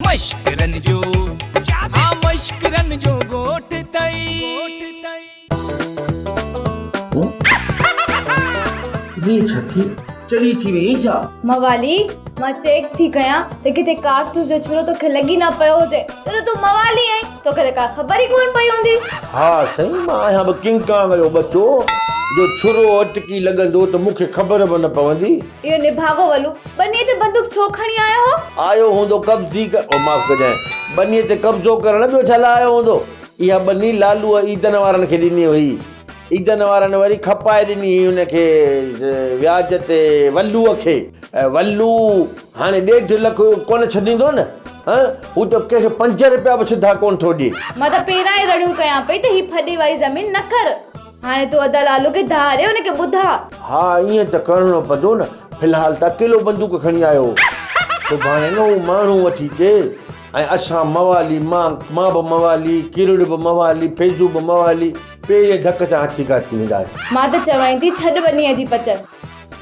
مشڪرن جو ها مشڪرن جو ڳوٺ اٿئي. ائين ڇا ٿي؟ چري ٿي وئين ڇا؟ موالي، مان چيڪ ٿي ڪيان ته ڪٿي ڪارتوس جو ڇرو توکي لڳي نه پيو هجي، ڇو ته تون موالي آهين، توکي ته ڪا خبر ئي ڪونه پئي هوندي. ها سائين، مان آهيان به ڪنگ ڪانگ جو ٻچو، جو ڇرو اٽڪي لڳندو ته مون کي خبر به نه پوندي. اهو نڀاڳو ولو ٻنيء تي بندوق ڇو کڻي آيو هو؟ آيو هوندو قبضي ڪر، او معاف ڪجانء، ٻنيء تي قبضو ڪرڻ، ٻيو ڇا لاء آيو هوندو؟ اها ٻني لالوء عيدن وارن کي ڏني هئي. عيدن وارن وري کپائي ڏني هئي ان کي وياج تي ولوء کي. ولو هاڻي ڏيڍ لک ڪونه ڇڏيندو نه؟ هه، هو ته ڪنهن کي پنج رپيا به سڌا ڪونه ٿو ڏئي. مان ته پهريان ئي رڙيون ڪيان پئي ته هي ڦڏي واري زمين نه ڪر. هاڻي تون ادا لالو کي ڌاء ڏي ان کي ٻڌاء. ها ائين ته ڪرڻو پوندو نه. في الحال ته اڪيلو بندوق کڻي آيو هو. سڀاڻي نه هو ماڻهو وٺي اچي ۽ اسان موالي مان مان به موالي، ڪرڙ به موالي، فيضو به موالي پهرين ڌڪ سان هٿيڪا ٿي وينداسين. مان ته چوين ٿي ڇڏ ٻنيء جي پچر.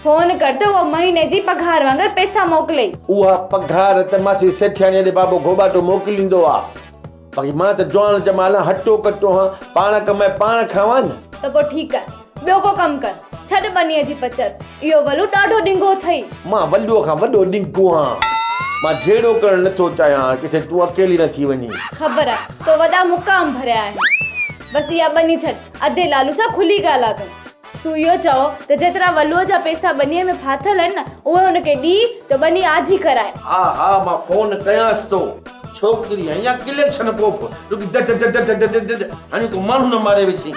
فون ڪر ته اها مهيني جي پگهار وانگر پئسا موڪلئي. اها پگهار ته ماسي سيٺياڻيء ڏي بابو گهوٻاٽو موڪليندو آ. باقي مان ته جوان جمال هان، هٽو ڪٽو هان، پاڻ ڪمائي پاڻ کاوان نه. ته پوء ٺيڪ آهي، ٻيو ڪو ڪم ڪر، ڇڏ ٻنيء جي پچر، اهو ولو ڏاڍو ڏنگو اٿئي. مان ولوء کان وڏو ڏنگو هان، مان جهيڙو ڪرڻ نه ٿو چاهيان، ڪٿي تون اڪيلي نه ٿي وڃين. خبر آهي، تو وڏا مقام ڀريا آهن. بس اها ٻني ڇڏ، ادي لالو سان کلي ڳالهاء تون. تون اهو چئو ته جيترا ولوء جا پئسا ٻنيء ۾ ڦاٿل آهن نه، اهي هن کي ڏي ته ٻني آجي ڪرائي. ها ها مان فون ڪيانس ٿو. ڇوڪري هنيا ڪليڪشن ڪوپ رڳي did did did did did هڻي ڪو ماڻهو نه ماري وجهين.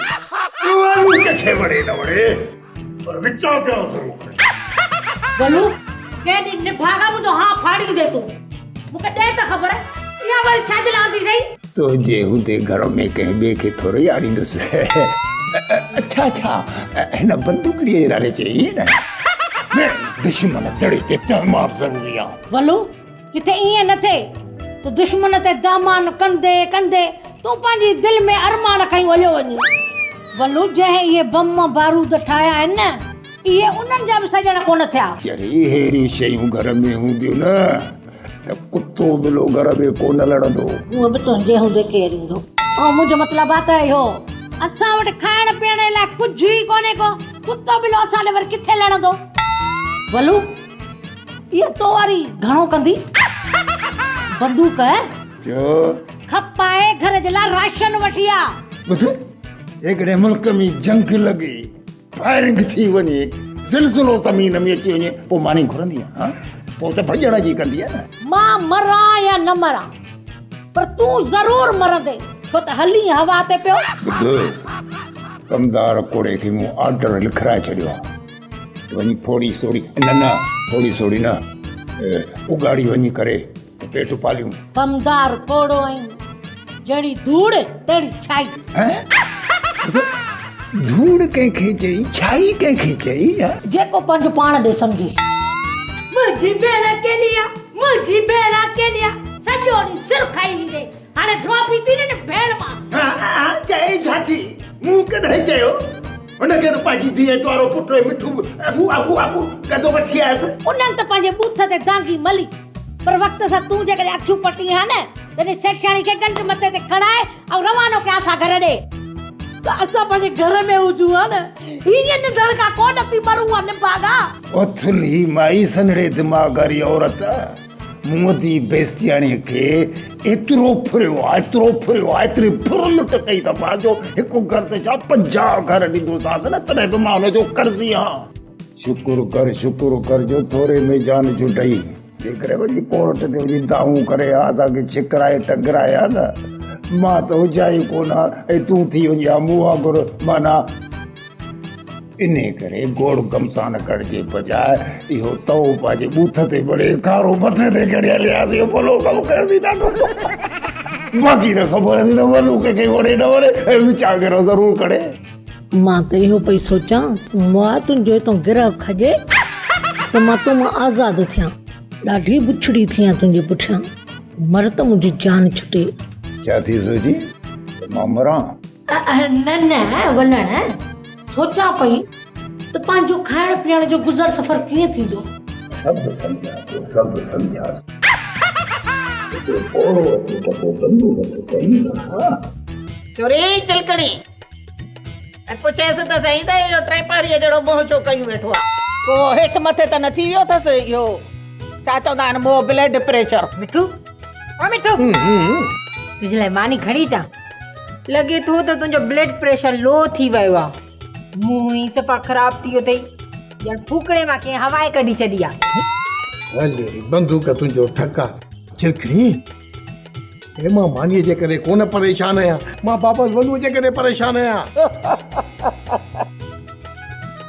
ولو ڪنهن کي وڻي نه وڻي پر وچان گرهه ضرور کڻي. ولو ڪنهن ڏينهن نڀاڳا منهنجو هانء ڦاڙيندين تون. مون کي ڏي ته خبر اها وري ڇا جي لاء آندي اٿئي؟ تنهنجي هوندي گهر ۾ ڪنهن ٻئي کي ٿورئي آڻيندس. اڇا اڇا هن بندوقڙيء جي نالي چئي ائين نه؟ دشمن دڙي تي دهمان ضروري آ. ولو ڪٿي ائين نه ٿئي ته دشمن تي دهمان ڪندي ڪندي تون پنهنجي دل ۾ ارمان کنيون هليو وڃين. ولو جنهن اهي بم بارود ٺاهيا آهن نه اهي انهن جا به سڄڻ ڪونه ٿيا. چري ههڙيون شيون گهر ۾ هونديون نه ته ڪتو ٻلو گهر ۾ ڪونه لڙندو. هونء به تنهنجي هوندي ڪير ايندو. ۽ منهنجو مطلب آ ته اهو اسان وٽ کائڻ پيئڻ لاء ڪجهه ئي ڪونهي ڪو ڪتو ٻلو اسان ڏي وري ڪٿي لڙندو. ولو اها تو واري گهڻو ڪندي بندوق. چيو. کپائي گهر جي لاء راشن وٺي آ. ٻڌ جيڪڏهن ملڪ ۾ جنگ لڳي. فائرنگ ٿي وڃي، زلزلو زمين ۾ اچي وڃي، پوء ماني گهرندينء؟ ها، پوء ته ڀڄڻ جي ڪندينء نه. مان مران يا نه مران، پر تون ضرور مرندين، ڇو ته هلين هوا تي پيو. ٻڌ، ڪمدار ڪوڙي کي مون آرڊر لکرائي ڇڏيو آهي ته وڃي ڦوڙي سوڙي، نه نه، ڦوڙي سوڙي نه، اگهاڙي وڃي ڪري ته پيٽ پاليون. ڪمدار ڪوڙو آهين، جهڙي ڌوڙ تهڙي ڇائي. ڌوڙ ڪنهن کي چئي، ڇائي ڪنهن کي چئي؟ جيڪو پنهنجو پاڻ ڏي سمجهي. منهنجي ڀيڻ اڪيلي آ، منهنجي ڀيڻ اڪيلي آ، سڄو ڏينهن سر کائي ويندي، هاڻي ڊوهه پيتي نه ڀيڻ مان. چئي ڇا ٿي؟ مون ڪڏهن چيو؟ هن کي ته پنهنجي ڌيء ۽ توارو پٽ ۽ مٺو به اڳو اڳو اڳو ڪندو وٺي آيس. انهن ته پنهنجي ٻوٿ تي دانگي ملي، پر وقت سان تون جيڪڏهن اکيون پٽين ها نه، تڏهن سيٺياڻي کي ڳنڍ مٿي تي کڻائي ۽ روانو ڪيانس ها گهر ڏي. ته اسان پنهنجي گهر ۾ هجون ها نه، هيئن نڌڻڪا ڪونه ٿي مرون ها نڀاڳا. اٿلي مائي سنهڙي دماغ واري عورت. مون ادي بيستياڻيء کي ايترو ڦريو آ، ايترو ڦريو آ، ايتري ڦر لٽ ڪئي ته مان جو هڪ گهر ته ڇا 50 گهر ڏيندوسانس نه تڏهن به مان هن جو قرضي آهيان. شڪر ڪر، شڪر ڪر جو ٿوري ۾ جان ڇٽئي. جيڪڏهن وڃي ڪورٽ تي وڃي دانهون ڪري ها، اسان کي ڇڪرائي ٽنگرائي ها نه، مان ته هجان ئي ڪونه ها ۽ تون ٿي وڃين ها مون وانگر معنيٰ. انهيء ڪري گوڙ گهمسان ڪرڻ جي بجاء اهو تئو پنهنجي ٻوٿ تي مڙي کارو مٿي تي کڻي هلياسين. اهو ڀلو ڪم ڪيوسين ڏاڍو. باقي ته خبر اٿئي ته ولو ڪنهن کي وڻي نه وڻي ۽ وچان گرهه ضرور کڻي. مان ته اهو پئي سوچان ته مئا تنهنجو هتان گرهه کڄي ته مان تو مان آزاد ٿيان. ڏاڍي بڇڙي ٿي آهيان تنهنجي پٺيان. مر ته منهنجي جان ڇٽي. ڇا ٿي سوچين ته مان مران؟ نه نه ولڻ، سوچان پئي ته پنهنجو کائڻ پيئڻ جو گذر سفر ڪيئن ٿيندو؟ سڀ سمجهان ٿو، سڀ سمجهان ٿو. هڪڙو پوڙهو اچي ته پوء بندوبست ڪريون ٿا. چوري چلڪڻي ۽ پڇيس ته سائين ته اهو ٽيپاريء جهڙو منهن ڇو ڪيون ويٺو آ؟ ڪو هيٺ مٿي ته نه ٿي ويو اٿس اهو ڇا چوندا آهن موهه بليڊ پريشر. مٺو او مٺو تنهنجي لاء ماني کڻي اچان لڳي ٿو ته تنهنجو بليڊ پريشر لو ٿي ويو آ منهن ئي صفا خراب ٿي ويو اٿئي ڄڻ ڦوڪڻي مان ڪنهن هوا ئي ڪڍي ڇڏي آ. هل ڙي بندوق تنهنجو ٺڪا چرکڙي. هي مان مانيء جي ڪري ڪونه پريشان آهيان، مان بابل ولوء جي ڪري پريشان آهيان.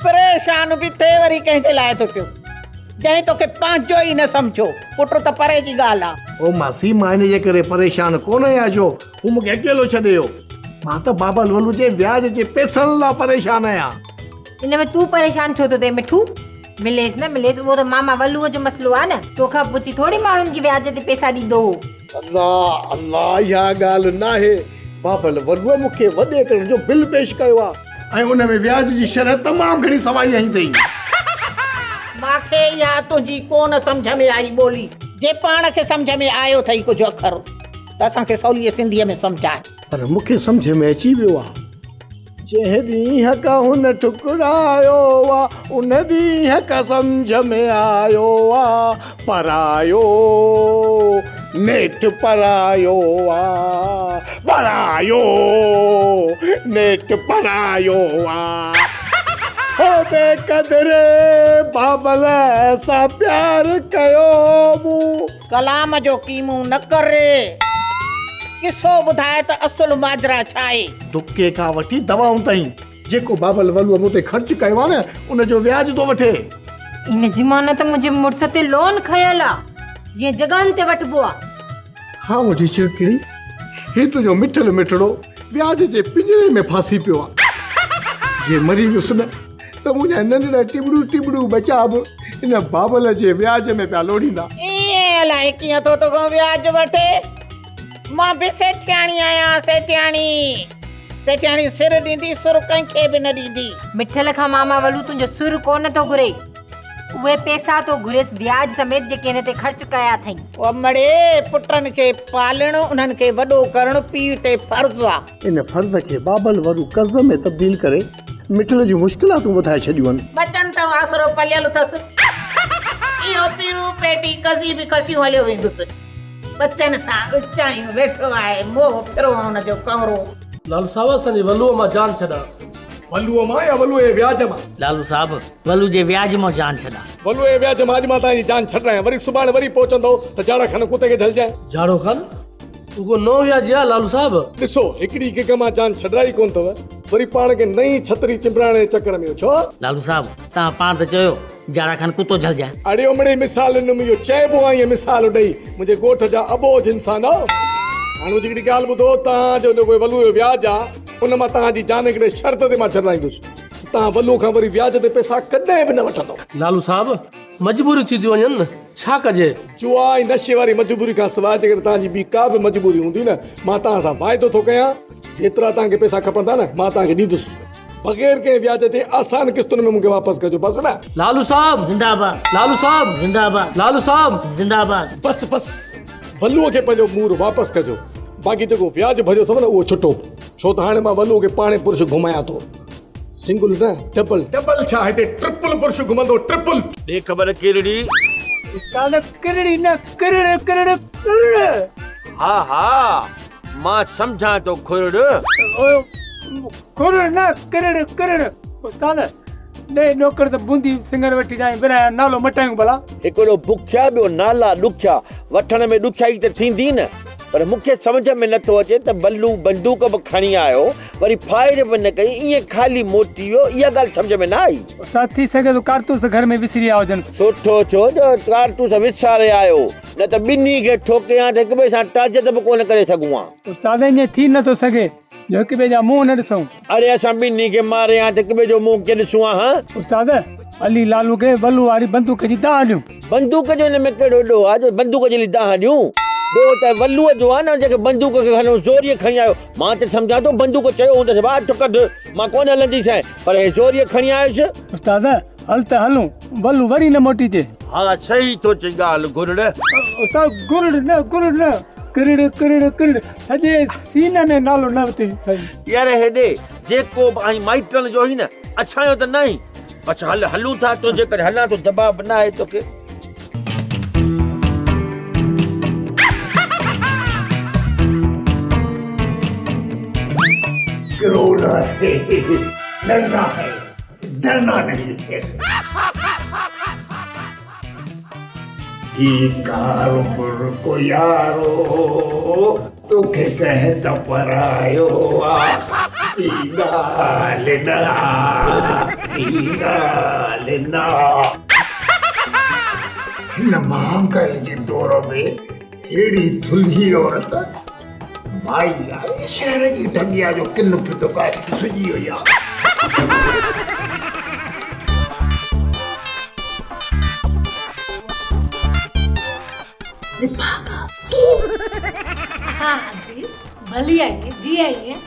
پريشان به ٿئي وري ڪنهن جي لاء ٿو پيو، جنهن توکي پنهنجو ئي نه سمجهيو، پٽ ته پري جي ڳالهه آ. او ماسي مان ان جي ڪري پريشان ڪونه آهيان جو هو مون کي اڪيلو ڇڏي ويو، مان ته بابل ولوء جي وياج جي پئسن لاء پريشان آهيان. ان ۾ تون پريشان ڇو ٿو ٿئين مٺو؟ مليس نه مليس اهو ته ماما ولوء جو مسئلو آ نه، توکان پڇي ٿوري ماڻهن کي وياج تي پئسا ڏيندو هو. الله الله اها ڳالهه ناهي، بابل ولوء مون کي وڏي ڪرڻ جو بل پيش ڪيو آ ۽ ان ۾ وياج جي شرح تمام گهڻي سوائي هنئي اٿئي. مان کي اها تنهنجي ڪونه سمجهه ۾ آئي ٻولي، جي پاڻ کي سمجهه ۾ آيو اٿئي ڪجهه اکر ته اسان کي سوليء سنڌيء ۾ سمجهاء. پر مون کي سمجهه ۾ اچي ويو آ. جنهن ڏينهن کان هن ٺڪرايو آ، ان ڏينهن کان سمجهه ۾ آيو آ، پرايو نيٺ پرايو آ، پرايو نيٺ پرايو آ. هو بي قدري بابل سان پيار ڪيو مون. ڪلام جو قيمون نه ڪر. قصو ٻڌاء ته اصل ماجرا ڇا آهي؟ دڪي کان وٺي دوائن تائين جيڪو بابل ولوء مون تي خرچ ڪيو آهي نه ان جو وياج ٿو وٺي. ان جي معنيٰ ته منهنجي مڙس تي لون کنيل آ، جيئن جڳهن تي وٺبو آ. ها منهنجي چرڪڙي، هي تنهنجو مٺل مٺڙو وياج جي پڃري ۾ ڦاسي پيو آ. جي مري ويس نه ته منهنجا ننڍڙا ٽٻڙو ٽٻڙو ٻچا به ان بابل جي وياج ۾ پيا لوڙيندا. ائين الائي ڪيئن ٿو توکان وياج وٺي. مان به سيٺياڻي آهيان، سيٺياڻي. سيٺياڻي سر ڏيندي، سر ڪنهن کي به نه ڏيندي. مٺل کان ماما ولو تنهنجو سر ڪونه ٿو گهري. اهي پئسا ٿو گهريس وياج سميت جيڪي هن تي خرچ ڪيا اٿئي. او مڙي، پٽن کي پالڻ، انهن کي وڏو ڪرڻ پيء تي فرض آ. ان فرض کي بابل ورو قرض ۾ تبديل ڪري مٺل جون مشڪلاتون وڌائي ڇڏيون آهن. ٻچن ته آسرو پليل اٿس. اهو پيرو پيٽي قضي به کسيون هليو ويندس. ٻچن سان اچايون ويٺو آهي، موهه ڦرو هن جو ڪنورو. لالو صاحب اسان جي ولوء مان جان ڇڏاء. ولوء مان يا ولوء جي وياج مان؟ لالو صاحب ولو جي وياج مان جان ڇڏاء. ولوء جي وياج مان اڄ مان توهان جي جان ڇڏرايان، وري سڀاڻي وري پهچندؤ ته جاڙا خان ڪتي کي جهلجانء. جاڙو خان؟ اهو نئون وياج آ لالو صاحب. ڏسو هڪڙي گگ مان جان ڇڏرائي ڪونه اٿو، وري پاڻ کي نئين ڇتري چنبڙائڻ جي چڪر ۾ آهيو ڇو؟ لالو صاحب توهان پاڻ ته چيو جاڙا خان ڪتو جهلجانء. اڙي امڙي مثال ڏنم اهو چئبو آ ائين مثال ڏئي منهنجي ڳوٺ جا اٻوجهه انسانؤ. هاڻي منهنجي هڪڙي ڳالهه ٻڌو توهان جو جيڪو ولوء جو وياج آ ان مان توهان جي جان هڪڙي شرط تي مان ڇڏرائيندس ته توهان ولوء کان وري وياج تي پئسا ڪڏهن به نه وٺندؤ. لالو صاحب مجبوريون ٿي ٿيون وڃن نه ڇا ڪجي. جوا ۽ نشي واري مجبوري کان سواء جيڪڏهن توهان جي ٻي ڪا به مجبوري هوندي نه مان توهان سان واعدو ٿو ڪيان جيترا توهان کي پئسا کپندا نه مان توهان کي ڏيندس بغير ڪنهن وياج جي آسان قسطن ۾ مون کي واپس ڪجو بس نه. لالو صاحب زنده آباد لالو صاحب زنده آباد لالو صاحب زنده آباد. بس بس ولوء کي پنهنجو مور واپس ڪجو باقي جيڪو وياج ڀريو اٿو نه اهو ڇٽو ڇو ته هاڻي مان ولوء کي پاڻهي برش گهمايان ٿو سنگل نه ڊبل. ڊبل ڇا هتي ٽرپل برش گهمندو ٽرپل. ڏي خبر ڪرڙي. استاد ڪرڙي نه ڪرڙ ڪرڙ ڪرڙ. ها ها مان سمجهان ٿو کرڙ. کرڙ نه ڪرڙ ڪرڙ. استاد ڏي ڏوڪڙ ته بوندي سنگر وٺي ڏيان ورهايان نالو مٽايون ڀلا. هڪڙو بکيا ٻيو نالا ڏکيا وٺڻ ۾ ڏکيائي ته ٿيندي نه پر مون کي سمجهه ۾ نٿو اچي ته بلو بندوق به کڻي آيو وري فائر به نه ڪئي ائين خالي موٽي ويو اها ڳالهه سمجهه ۾ نه آئي. استاد ٿي سگهي ٿو ڪارتوس گهر ۾ وسري آيا هجنس. سٺو ٿيو جو ڪارتوس وساري آيو نه ته ٻنهي کي ٺوڪي ها ته هڪٻئي سان تعزيت به ڪونه ڪري سگهون ها. استاد ائين ٿي نه ٿو سگهي جو هڪٻئي جا منهن نه ڏسون. اڙي اسان ٻنهي کي ماري ها ته هڪٻئي جو منهن ڪيئن ڏسون ها هان. استاد علي لالو کي ولو واري بندوق جي دانهن ڏيون. بندوق جو هن ۾ ڪهڙو ڏوهه آ جو بندوق جي لئي دانهن ڏيون. ڏوهه ته ولوء جو آ نه جيڪي بندوق کي کڻي زوريء کڻي آيو. مان ته سمجهان ٿو بندوق چيو هوندس ڀاء هٿ ڪڍ مان ڪونه هلنديسانء پر هي زوريء کڻي آيس. استاد هل ته هلون ولو وري نه موٽي اچي. ها صحيح ٿو چئين ڳالهه گرڙ. استاد گرڙ نه گرڙ نه ڪرڙ ڪرڙ ڪرڙ سڄي سين ۾ نالو نه وتي سائين. يار هيڏي جيڪو به آهين مائٽن جو آهين نه اڇايو ته ناهين. بس هل هلون ٿا تنهنجي ڪري هلان ٿو جواب ناهي توکي. ڪرونا سي لڙنا هي ڊرنا نهين هي. هي ڪارو برقعو يارو توکي ڪنهن ته پرايو آ هي ڳالهه نه آ هي ڳالهه نه آ. هن مهانگائي جي دور ۾ اهڙي ٿلهي عورت مائي آهي شهر جي ڍڳيا جو ڪن ڦتو ڪائي سڄي وئي آ. ها آنٽي ڀلي آئين جي آئين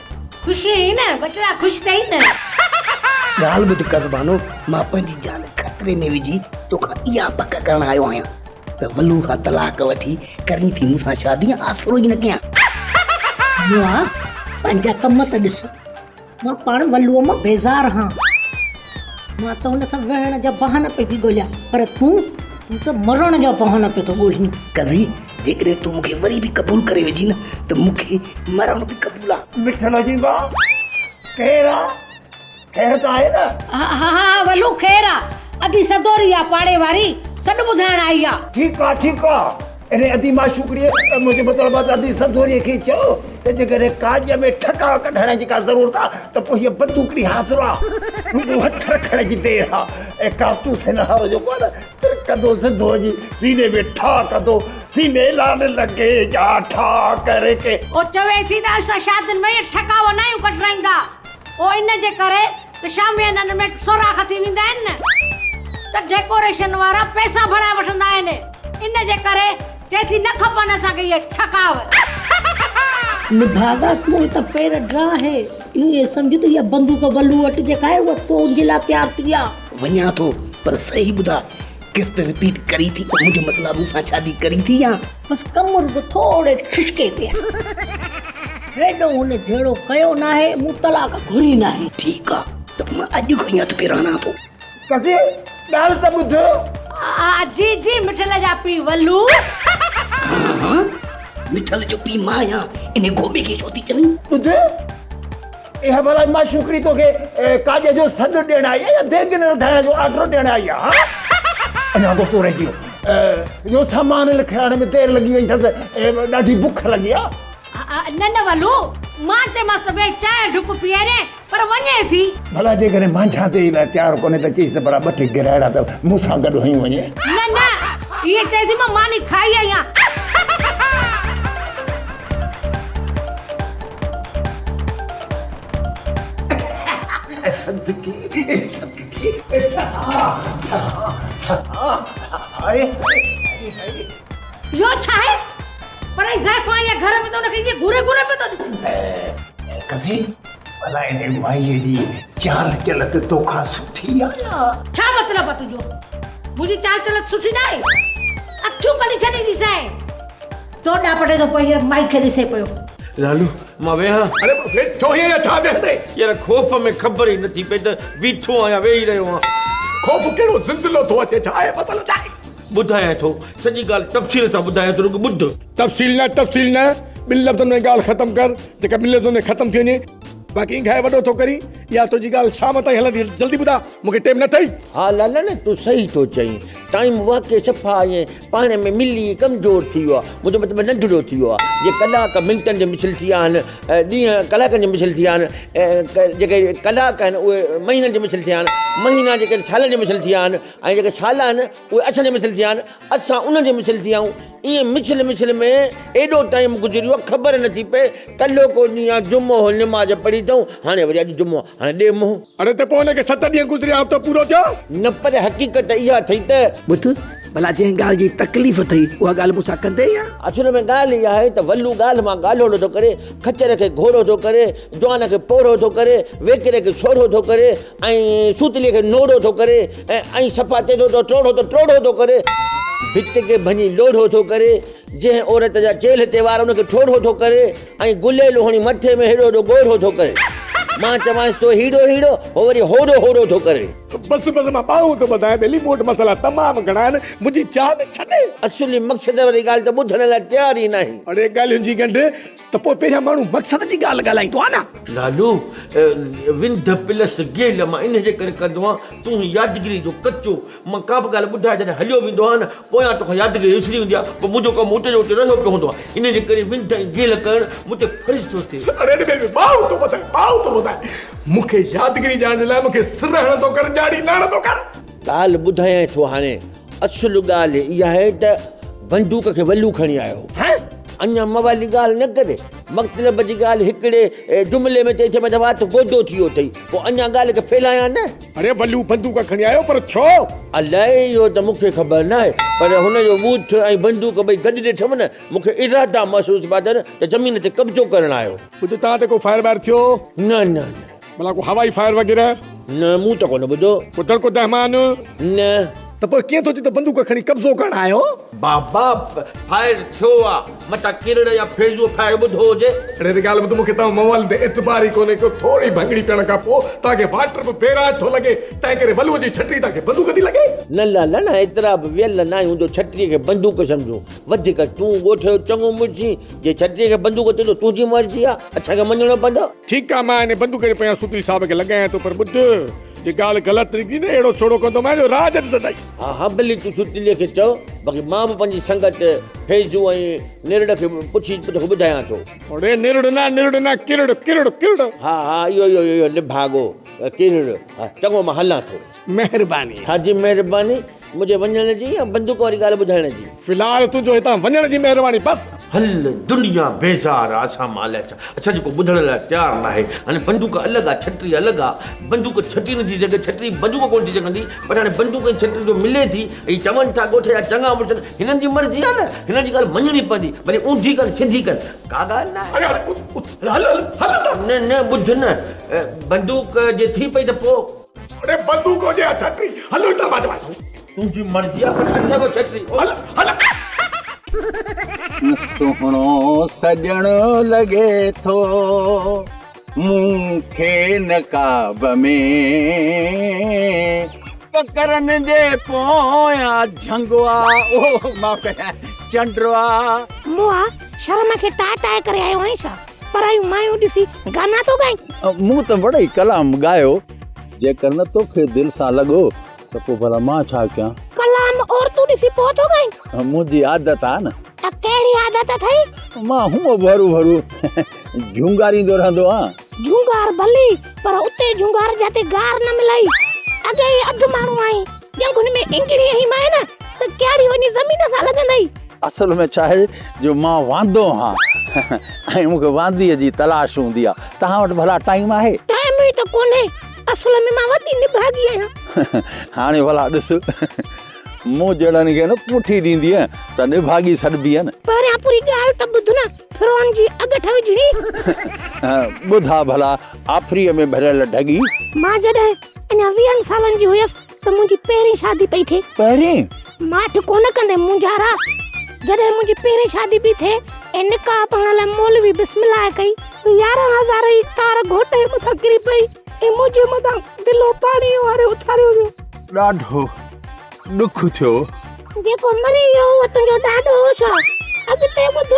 خوش آهين نه ٻچڙا خوش اٿئي نه. ڳالهه ٻڌ قزبانو مان پنهنجي جان خطري ۾ وجهي توکان اها پڪ ڪرڻ آيو آهيان ته ولو کان طلاق وٺي ڪرين ٿي مون سان شادي يا آسرو ئي نه ڪيان. مئا پنهنجا ڪم ته ڏس. مان پاڻ ولوء مان بيزار هان. مان ته هن سان ويهڻ جا بهانا پئي ٿي ڳوليان پر تون تون ته مرڻ جا بهانا پيو ٿو ڳولين. قضي جيڪڏهن تون مون کي وري به قبول ڪري وجهين نه ته مون کي مرڻ به قبول آ. مٺل جي ماء ڪير آ؟ خير ته آهي نه؟ ها ها ولو خير آ. ادي سدوري آ پاڙي واري سڏ ٻڌائڻ آئي آ. ٺيڪ آ ٺيڪ آ. انهي ادي معشوقڙيء منهنجي مطلب آ ته ادي سدوريء کي چئو ته جيڪڏهن ڪاڄ ۾ ٺڪاء ڪڍڻ جي ڪا ضرورت آ ته پوء هيء بندوقڙي حاضر آ. رڳو هٿ رکڻ جي دير آ ۽ ڪارتوس هن هار جيڪو آ نه ترڪندو سڌو جي سيني ۾ ٺا ڪندو سيني لال لڳي جا ٺا ڪرڪي. او چوي ٿي ته اسان شادين ۾ اهي ٺڪاء ناهيون ڪڍرائيندا. او ان جي ڪري ته شاميانن ۾ سوراخ ٿي ويندا آهن نه ته ڊيڪوريشن وارا پئسا ڀرائي وٺندا آهن ان جي ڪري چئي ٿي نه کپن اسان کي اهي ٺڪاء. نڀاڳا تون هت پير ڊاهه ائين سمجهه ته اها بندوق ولو وٽ جيڪا آهي اها تنهنجي لاء تيار ٿي آ. وڃان ٿو پر صحيح ٻڌاء قسط رپيٽ ڪرين ٿي ته منهنجو مطلب مون سان شادي ڪرين ٿي يا. بس ڪم رڳو ٿوري ٺشڪي تي آ. هيڏو هن جهيڙو ڪيو ناهي، مون طلاق گهري ناهي. ٺيڪ آ ته مان اڄ کان ئي هٿ پير هڻان ٿو. قضي، ڳالهه ته ٻڌ. آ جي جي مٺل جا پيء ولو. ها ها مٺل جو پيء مان آهيان، انهي گهوٻي کي ڇو ٿي چوين؟ ٻڌ، اها ڀلا معشوقڙي توکي ڪاڄ جو سڏ ڏيڻ آئي آ يا ديڳ رڌائڻ جو آرڊر ڏيڻ آئي آ؟ ها؟ اڃا دوستو رهجي ويو. اهو سامان لکرائڻ ۾ دير لڳي وئي اٿس، ڏاڍي بک لڳي آ. نه نه ولو، مان چيومانس ته ويهه چانهه ڍڪ پيئارين، پر وڃي ٿي. ڀلا جيڪڏهن مانجهاندي جي لاء تيار ڪونهي ته چئيس ته ڀلا ٻه ٽي گرهڙا ته مون سان گڏ هنيون وڃي. نه نه، هيء چئي ٿي مان ماني کائي آئي آهيان. صدقي صدقي اهو ڇا آهي؟ پر هي زائفان آئي آهي گهر ۾ ته ان کي ائين گهوري گهوري پيو ٿو ڏسين. قضي ڀلا انهي مائيء جي چال چلت توکان سٺي آهي يا؟ ڇا مطلب آهي تنهنجو؟ منهنجي چال چلت سٺي ناهي؟ اکيون ڪڍي ڇڏينديسانء. تو ڏاپٽي ٿو پئي مائي کي ڏسي پيو. لالو مان ويهان. اڙي ويٺو آهين يا ڇا ويهندي؟ يار خوف ۾ خبر ئي نٿي پئي ته بيٺو آهيان ويهي رهيو آهيان. خوف ڪهڙو زلزلو ٿو اچي ڇا آهي مسئلو ڇا آهي؟ ٻڌايان ٿو سڄي ڳالهه تفصيل سان ٻڌايان ٿو رڳو ٻڌ. تفصيل نه تفصيل نه ٻن لفظن ۾ ڳالهه ختم ڪر جيڪا ٻن لفظن ۾ ختم ٿي وڃي. باقي اينگهائي وڏو ٿو ڪرين اها تنهنجي ڳالهه شام تائين هلندي جلدي ٻڌاء مون کي ٽيم نه اٿئي. ها لالا نه تون صحيح ٿو چئين ٽائيم واقعي صفا ائين پاڻ ۾ ملي ڪمزور ٿي ويو آهي، منهنجو مطلب ننڍڙو ٿي ويو آهي. جي ڪلاڪ منٽن جي مثل ٿي ويا آهن، ڏينهن ڪلاڪن جي مثل ٿي ويا آهن، جيڪي ڪلاڪ آهن اهي مهينن جي مثل ٿي ويا آهن، مهينا جيڪي سالن جي مثل ٿي ويا آهن ۽ جيڪي سال آهن اهي اسان جي مثل ٿي ويا آهن، اسان انهن جي مثل ٿي ويا آهيون. ائين مثل مثل ۾ ايڏو ٽائيم گذري ويو آهي خبر نٿي پئي. ڪلهوڪو ڏينهن آهي جمعو هو نماز پڙهي اٿئون، هاڻي وري اڄ جمعو آهي، هاڻي ڏي منهن. اڙي ته پوء هن کي ست ڏينهن گذريا هفتو پورو ٿيو؟ نه پر حقيقت اها اٿئي ته. ٻڌ! ڀلا جنهن ڳالهه جي تڪليف اٿئي اها ڳالهه مون سان ڪندين يا؟ اصل ۾ ڳالهه اها آهي ته ولو ڳالهه مان ڳالهوڙو ٿو ڪري، خچر کي گهوڙو ٿو ڪري، جوان کي پوڙهو ٿو ڪري، ويڪري کي سوڙهو ٿو ڪري ۽ سوتلي کي نوڙو ٿو ڪري ۽ صفا چئي ٿو ته ٽوڙهو ته ٽوڙهو ٿو ڪري، ڀت کي ڀڃي لوڙهو ٿو ڪري، جنهن عورت جا چيلهه تي وار ان کي ٺوڙهو ٿو ڪري ۽ گليلو هڻي مٿي ۾ هيڏو وڏو ڳوڙهو ٿو ڪري. مان چوانس ٿو هيڙو هيڙو، هو وري هوڙو هوڙو ٿو ڪري. بس بس مان ٻانهون ٿو ٻڌايان ٻيلي مون وٽ مسئلا تمام گهڻا آهن منهنجي جان ڇڏ. اصلي مقصد واري ڳالهه ته ٻڌڻ لاء تيار ئي ناهين. اڙي ڳالهين جي ڳنڍ ته پوء پهريان ماڻهو مقصد جي ڳالهه ڳالهائيندو آهي نه. لالو، ونڌ پلس گيل مان ان جي ڪري ڪندو آهيان، تون هين يادگيري جو ڪچو، مان ڪا به ڳالهه ٻڌائي جڏهن هليو ويندو آهيان نه، پويان توکان يادگيري وسري ويندي آهي، پوء منهنجو ڪم اتي جو اتي رهيو پيو هوندو آهي، ان جي ڪري ونڌ ۽ گيل ڪرڻ مون تي فرض ٿو ٿئي. اڙي اڙي بيبي، ٻانهون ٿو ٻڌائي، ٻانهون ٿو ٻڌائي، مون کي يادگيري ڏيارڻ جي لاء مون کي سر هڻندو ڪر، ڄاڙي نه هڻندو ڪر. ڳالهه ٻڌايانء ٿو هاڻي، اصل ڳالهه اها آهي ته بندوق کي ولو کڻي آيو هو. اڃا موالي ڳالهه نه ڪري، مطلب جي ڳالهه هڪڙي جملي ۾ چئي ٿي مطلب وات گودو ٿي ويو اٿئي، پوء اڃا ڳالهه کي ڦهلايان نه. اڙي ولو بندوق کڻي آيو پر ڇو؟ الائي اهو ته مون کي خبر ناهي، پر هن جو ٻوٿ ۽ بندوق ٻئي گڏ ڏٺم نه، مون کي ارادا محسوس پيا ٿين ته زمين تي قبضو ڪرڻ آيو. ٻڌ تان تي ڪو فائر وائر ٿيو؟ نه نه نه. ڀلا ڪو هوائي فائر وغيره؟ نه مون ته ڪونه ٻڌو. ڪو دڙڪو دهمان؟ نه. ته پوء ڪيئن ٿو چئين ته بندوق کڻي قبضو ڪرڻ آيو؟ بابا فائر ٿيو آ، متان ڪرڙ يا فيضوء فائر ٻڌو هجي. اڙي هن ڳالهه ٻڌ مون کي توهان موالين تي اعتبار ئي ڪونهي ڪو ٿوري ڀنگڙي پيئڻ کان پوء توهان کي واٽر به بيراج ٿو لڳي تنهن ڪري ولوء جي ڇٽري توهان کي بندوق ٿي لڳي. نه لالا نه ايترا به ويل ناهيون جو ڇٽريء کي بندوق سمجهون. وڌيڪ تون ڳوٺ جو چڱو مڙس آهين، جي ڇٽريء کي بندوق چوندو تنهنجي مرضي آ، اسان کي مڃڻو پوندو. ٺيڪ آ مان ان بندوق جي پويان سوتلي صاحب کي لڳايان ٿو پر ٻڌ جي ڳالهه غلط نڪتي نه اهڙو ڇوڙو ڪندومانء جو راڄ ڏسندائين. ها ها ڀلي تون سوتلي کي چئو باقي مان به پنهنجي سنگت فيضو ۽ نرڙ کي پڇي توکي ٻڌايان ٿو. اڙي نرڙ نه نرڙ نه ڪرڙ ڪرڙ ڪرڙ. ها ها اهو اهو اهو نڀاڳو ڪرڙ. ها چڱو مان هلان ٿو. مهرباني. ڇا جي مهرباني؟ منهنجي وڃڻ جي يا بندوق واري ڳالهه ٻڌائڻ جي؟ في الحال تنهنجو هتان وڃڻ جي مهرباني بس. هل دنيا بيزار آ اسان مان الائي ڇا اسان جي ڪو ٻڌڻ لاء تيار ناهي هاڻي بندوق الڳ آ ڇٽري الڳ آ بندوق ڇٽي نٿي سگهي ڇٽري بندوق ڪونه ٿي سگهندي پر هاڻي بندوق ۽ ڇٽري جو ملي ٿي ۽ چون ٿا ڳوٺ جا چڱا مڙس هنن جي مرضي آ نه هنن جي ڳالهه مڃڻي پوندي ڀلي اونڌي ڪن سڌي ڪن ڪا ڳالهه ناهي. اڙي هل اٿ هل هل هل هتان. نه نه ٻڌ نه بندوق جي ٿي پئي ته پوء. اڙي بندوق هجي يا ڇٽري هل هتان مان چوان ٿو. تنهنجي مرضي آ پر اٿئي ڇٽري هل هل. سهڻو سڄڻ لڳي ٿو مون کي نقاب ۾. ڪڪرن جي پويان جهنگ آ او معاف ڪجانء چنڊ آ. موها شرم کي ٽاء ٽاء ڪري آيو آهين ڇا؟ پرايون مايون ڏسي گانا ٿو ڳائين. مون ته مڙئي ڪلام ڳايو. جيڪر نه توکي دل سان لڳو ته پوء ڀلا مان ڇا ڪيان؟ ڪلام عورتون ڏسي پوء ٿو ڳائين؟ منهنجي عادت آ نه. ته ڪهڙي عادت اٿئي؟ مان هونء به هرو ڀرو جهونگاريندو رهندو آهيان. جهونگار ڀلي پر اتي جهونگار جاتي گار نه ملئي. اڳي ئي اڌ ماڻهو آهين، ڄنگهن ۾ انگڙي هنئي مانء نه ته ڪياڙي وڃي زمين سان لڳندئي. اصل ۾ ڇا آهي جو مان واندو آهيان ۽ مون کي وانديء جي تلاش هوندي آهي. توهان وٽ ڀلا ٽائيم آهي؟ ٽائيم ئي ته ڪونهي. اصل ۾ مان وڏي نڀاڳي آهيان. هاڻي ڀلا ڏس مون جهڙن کي نه پٺي ڏيندينء ته نڀاڳي سڏبينء نه. پهريان پوري ڳالهه ته ٻڌ نه، فرعون جي اڳٺ وجهڻي. ٻڌاء ڀلا آڦريء ۾ ڀريل ڍڳي. مان جڏهن اڃا ويهن سالن جي هيس ته منهنجي پهرين شادي پئي ٿئي. پهرين؟ ماٺ ڪونه ڪندين مونجهارا. جڏهن منهنجي پهرين شادي پئي ٿئي ۽ نڪاح پڙهڻ لاء مولوي بسم الله ڪئي ته 11 هزار جي تار گهوٽ جي مٿان ڪري پئي ۽ منهنجي مٿان دلو پاڻي واري اٿاريو ويو. ڏاڍو ڏک ٿيو. جيڪو مري ويو اهو تنهنجو ڏاڏو هو ڇا؟ اڳتي ٻڌ،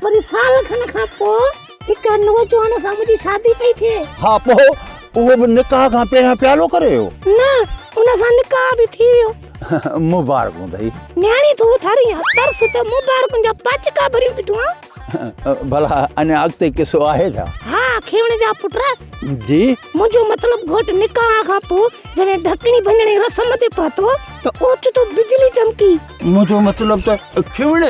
وري سال کن کان پوء هڪ نوجوان سان منهنجي شادي پئي ٿئي. ها پوء اهو به نڪاح کان پهريان پيالو ڪري ويو؟ نه، ان سان نڪاح به ٿي ويو. مبارڪون اٿئي. نياڻي ٿو اٿارين ها، ترس ته مبارڪن جا پاچڪا ڀريون بيٺو آن. ڀلا اڃا اڳتي قصو آهي ڇا؟ ها کيوڻ جا پٽ. جي؟ منهنجو مطلب گهوٽ نڪاح کان پوء جڏهن ڍڪڻي ڀڃڻ جي رسم تي پهتو ته اوچتو بجلي چمڪي. منهنجو مطلب ته کيوڻ؟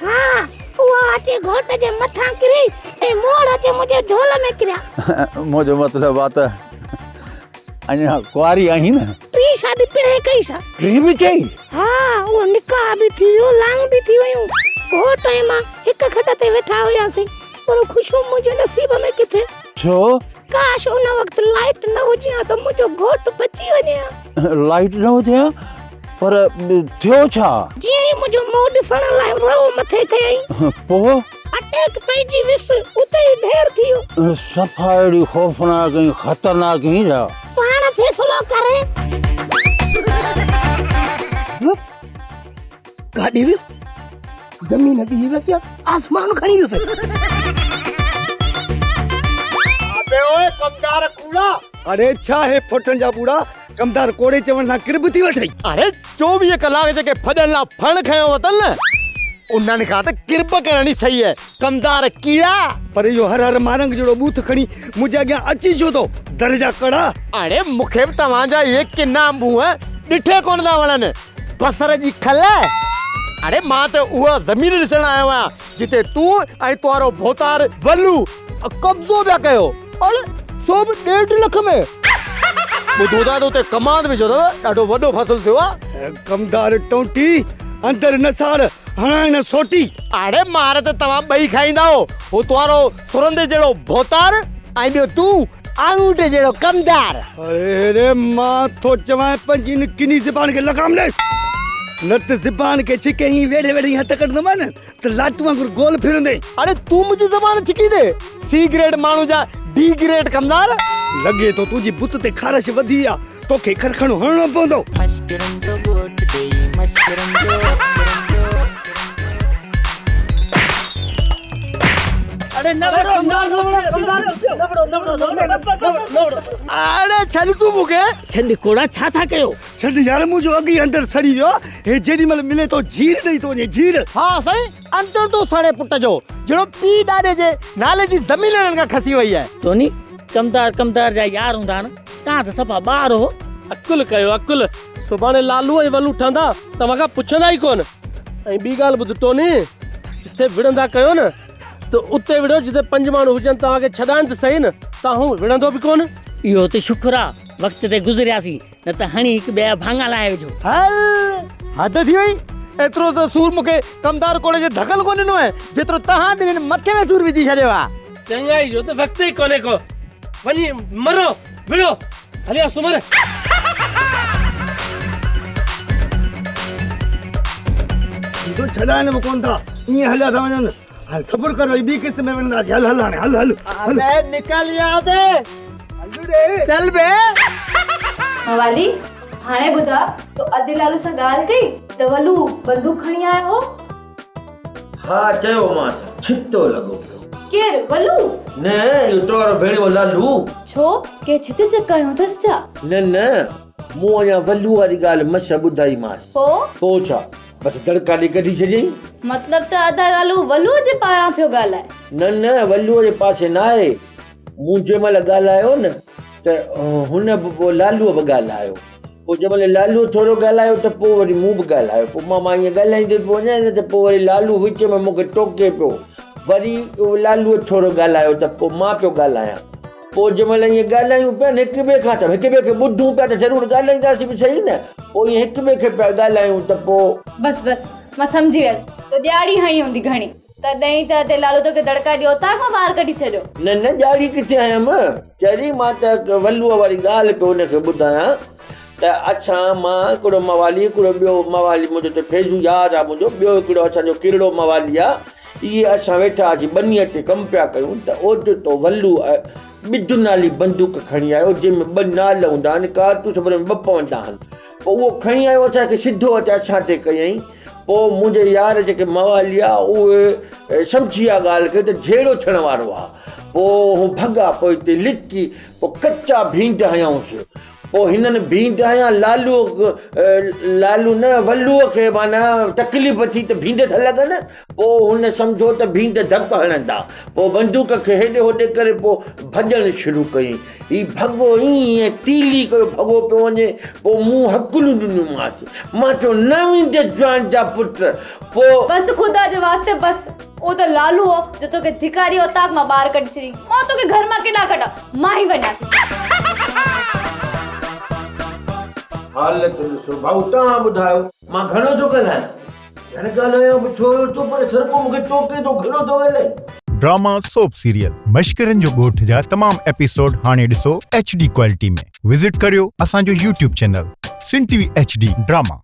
ها اها اچي گهوٽ جي مٿان ڪري ۽ موڙ اچي منهنجي جهول ۾ ڪريا. منهنجو مطلب آ ته اڃا ڪنواري آهين نه؟ ٽين شادي پڻهين ڪئي ڇا؟ ٽين به ڪئي؟ ها، اهو نڪاح به ٿي ويو، لانگ به ٿي ويون. گهوٽ ۽ مان هڪ کٽ تي ويٺا هياسين، پر خوشيون منهنجي نصيب ۾ ڪٿي؟ ڇو؟ ڪاش ان وقت لائيٽ نه هجي ها ته منهنجو گهوٽ بچي وڃي ها. لائيٽ نه هجي ها؟ پر ٿيو ڇا؟ جيئن ئي منهنجو منهن ڏسڻ لاء رئو مٿي ڪيائين. پوء؟ اٽيڪ پئجي ويس، اتي ئي ڍير ٿي ويو. صفا اهڙي خوفناڪ ۽ خطرناڪ هئين ڇا؟ پاڻ فيصلو ڪري. ڪاڏي ويو؟ زمين ڏي ويس يا آسمان کڻي ويس؟ ابي اوئي ڪمدار ڪوڙا. اڙي ڇا هي ڦوٽن جا ٻوڙا ڪمدار ڪوڙي چوڻ سان ڪرب ٿي وٺئي. اڙي 24 ڪلاڪ جيڪي ڦڏن لا ڦڻ کنيو وتن نه انهن کان ته ڪرب ڪرڻ ئي صحيح آهي ڪمدار ڪيڙا. پر اهو هر هر مارنگ جهڙو ٻوٿ کڻي منهنجي اڳيان اچي ڇو ٿو در جا ڪڙا. اڙي مون کي به توهان جا اهي ڪنا منهن ڏٺي ڪونه ٿا وڻن. بصر جي کل؟ اڙي مان ته اها زمين ڏسڻ آيو آهيان جتي تون ۽ توهارو ڀوتار ولو قبضو پيا ڪيو. اڙي سو به ڏيڍ لک ۾. ٻڌو ٿا ته اتي ڪماند وجهو اٿو، ڏاڍو وڏو فصل ٿيو آهي. ڪمدار ٽونٽي، اندر نه ساڙ، هڻانء نه سوٽي. اڙي مار ته توهان ٻئي کائيندا هو، هو توهارو سرندي جهڙو ڀوتار ۽ ٻيو تون آڱوٺي جهڙو ڪمدار. اڙي ري مان ٿو چوانء پنهنجي ان ڪني زبان کي لغام ڏي، نه ته زبان کي ڇڪي ائين ويڙهي ويڙهي هٿ ڪڍندومانء نه ته لاٽ وانگر گول ڦرندين. اڙي تون منهنجي زبان ڇڪيندين، سي گريڊ ماڻهو جا ڊي گريڊ ڪمدار. لڳي ٿو تنهنجي بت تي خارش وڌي آ، توکي کرکڻو هڻڻو پوندو. مشڪرن جو ڳوٺ ڏيئي مشڪرن جو اڙي ڇڏ تون مون کي. ڇڏ ڪوڙا ڇا ٿا ڪيو. ڇڏ يار منهنجو اڳ ئي اندر سڙي ويو آ هي جيڏي مهل ملي ٿو جھير ڏئي ٿو وڃي جھير. ها سائين اندر ٿو سڙي پٽ جو جهڙو پيء ڏاڏي جي نالي جي زمين هنن کان کسي وئي آهي. ٽوني ڪمدار ڪمدار جا يار هوندا آهن توهان ته صفا ٻار هو. عقل ڪيو عقل سڀاڻي لالو ۽ ولو ٺهندا توهان کان پڇندا ئي ڪونه ۽ ٻي ڳالهه ٻڌ ٽوني جٿي وڙهندا ڪيو نه ته اتي وڙهو جتي پنج ماڻهو هجن توهان کي ڇڏائن ته سهي نه توهان وڙهندو به ڪونه. اهو ته شڪر آ وقت تي گذرياسين نه ته هڻي هڪ ٻئي جا ڀاڱا لاهي وجهو. هل حد ٿي وئي ايترو ته سور مون کي ڪمدار ڪوڙي جي ڌڪن ڪونه ڏنو آهي جيترو توهان ٻنهين مٿي ۾ سور وجهي ڇڏيو آ. چڱائي جو ته وقت ئي ڪونهي ڪو وڃي مرو وڙهو هليا سمر. تو ڇڏائن به ڪونه ٿا ائين هليا ٿا وڃن هاڻي صبر ڪر وري ٻي قسط ۾ وڙهنداسين هل هل هاڻي هل هل هل. ابي نڪل يهان سي. هل ڙي. چل بي. موالي هاڻي ٻڌاء تو ادي لالو سان ڳالهه ڪئي ته ولو بندوق کڻي آيو هو؟ ها چيومانس، ڇتو لڳو پيو. ڪير؟ ولو؟ نه اهو ٽوهارو ڀيڻيو لالو. ڇو؟ ڪنهن ڇت چڪ هنيو اٿس ڇا؟ نه نه، مون اڃا ولو واري ڳالهه مس ٻڌائيمانس. پوء؟ پوء ڇا، بس دڙڪا ڏئي ڪڍي ڇڏيائين. مطلب ته ادا لالو ولوء جي پاران پيو ڳالهائي. نه نه، ولوء جي پاسي ناهي. مون جنهن مهل ڳالهايو نه ته هن به پوء لالوء به ڳالهايو. پوء جنهن مهل لالوء ٿورو ڳالهايو ته پوء وري مون به ڳالهايو. پوء مان ائين ڳالهائيندو پيو وڃان نه ته پوء وري لالو وچ ۾ مون کي ٽوڪي پيو. وري لالوء ٿورو ڳالهايو ته پوء مان پيو ڳالهايان. پوء جنهن مهل ائين ڳالهايون پيا نه هڪ ٻئي کان ته هڪ ٻئي کي ٻڌون پيا ته ضرور ڳالهائينداسين به سهي نه. پوء ائين هڪ ٻئي کي پيا ڳالهايون ته پوء. بس بس مان سمجهي ويس. تو ڏياڙي هنئي هوندي گهڻي. تڏهن ئي ته ادي لالو توکي دڙڪا ڏئي اوطاق مان ٻاهر ڪڍي ڇڏيو. نه نه ڄاڙي ڪٿي هنيم. چري مان ته ولوء واري ڳالهه پيو ان کي ٻڌايان ته اسان مان هڪڙو موالي هڪڙو ٻيو موالي منهنجو ته فيضو يار آ منهنجو ٻيو هڪڙو اسان جو ڪرڙو موالي آ اهي اسان ويٺا هئاسين ٻنيء تي ڪم پيا ڪيون ته اوچتو ولو ٻڌ نالي بندوق کڻي آيو جنهن ۾ ٻه نال هوندا آهن ڪارتوس پر ٻه پوندا آهن پوء اهو کڻي آيو اسان کي سڌو اچي اسان تي ڪيائين پوء منهنجي يار جيڪي موالي آ اهي سمجهي ويا ڳالهه کي ته جهيڙو ٿيڻ وارو آ پوء هو ڀڳا پوء اتي لڪي پوء ڪچا ڀينڊ هنيائونس پوء هنن ڀينڊ هنيا لالو لالو نه ولوء کي معنيٰ تڪليف ٿي ته ڀينڊ ٿا لڳن پوء هن سمجهيو ته ڀينڊ ڌڪ هڻندا. پوء بندوق کي هيڏي هوڏي ڪري پوء ڀڄڻ شروع ڪيائين. هي ڀڳو ائين تيلي ڪيو ڀڳو پيو وڃي. پوء مون هڪلون ڏنيونمانس. مان چيو نه ويندين جوان جا پٽ. پوء. بس خدا جي واسطي بس. اهو ته لالو هو جو توکي ڌڪاري اوطاق مان ٻاهر ڪڍي ڇڏيائين. مان توکي گهر مان ڪيڏانهن ڪڍان. مان ئي وڃان ٿي. حالت ڏسو ڀائو توهان ٻڌايو مان گهڻو ٿو ڳالهايان؟ گهڻ ڳالهايان به ٿورو ٿو پر سرڪو مون کي ٽوڪي ٿو گهڻو ٿو ڳالهائين. ڊراما سوپ سيريل مشڪرن جو ڳوٺ جا تمام ايپيسوڊ هاڻي ڏسو ايڇ ڊي ڪوالٽي ۾ وزٽ ڪريو اسان جو YouTube channel Sindh T V H D drama.